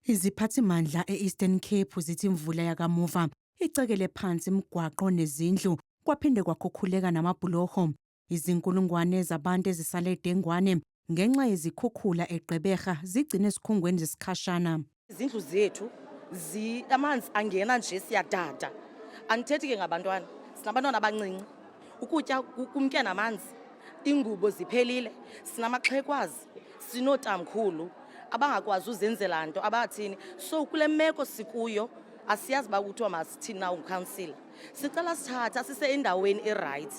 Iziphathimandla e-Eastern Cape zithi imvula yakamuva icekele phansi imigwaqo nezindlu kwaphinde kwakhukhuleka namabhuloho. Izinkulungwane zabantu ezisale dengwane ngenxa yezikhukhula eGqeberha zigcine esikhungweni zesikhashana. Izindlu zethu zi amanzi angena nje, siyadada. Andithethi ke ngabantwana, sinabantwana abancinci. Ukutya kumke namanzi, iingubo ziphelile, sinamaxhekwazi, sinootamkhulu abangakwazi uzenzela nto, abathini. So kule meko sikuyo asiyazi uba kuthiwa masithini na ungukhansila. Sicela sithathe asise endaweni e-right.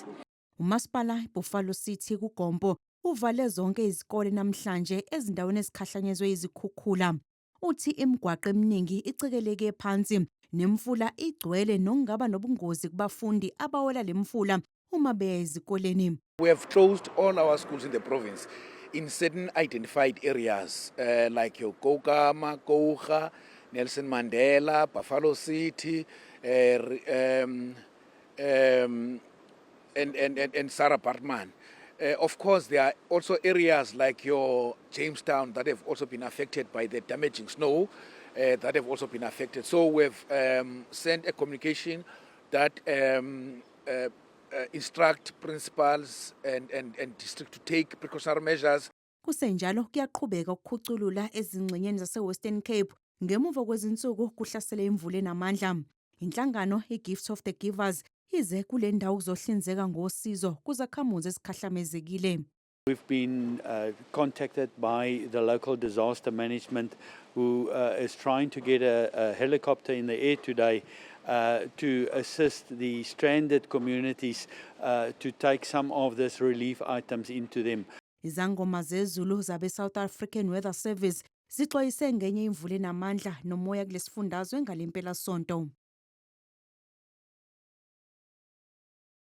Umasipala iBuffalo City kuGompo uvale zonke izikole namhlanje ezindaweni ezikhahlanyezwe izikhukhula. Uthi imigwaqo eminingi icekeleke phansi nemfula igcwele, nokungaba nobungozi kubafundi abawela le mfula uma beya ezikoleni. We have closed all our schools in the province in certain identified areas like your Koukamma, Kouga, Nelson Mandela, Buffalo City, and Sarah Baartman. Of course, there are also areas like your Jamestown that have also been affected by the damaging snow that have also been affected. So we've sent a communication that instruct principals and district to take precautionary measures. Kusenjalo kuyaqhubeka ukukhuculula ezingxenyeni zase-Western Cape ngemuva kwezinsuku kuhlasele imvula enamandla. Inhlangano i-Gift of the Givers ize kule ndawo kuzohlinzeka ngosizo kuzakhamuzi ezikhahlamezekile. We've been contacted by the local disaster management, who is trying to get a helicopter in the air today to assist the stranded communities to take some of these relief items into them. Izangoma zezulu zabe South African Weather Service zixwayise ngenye imvula enamandla nomoya kulesifundazwe ngalempelasonto.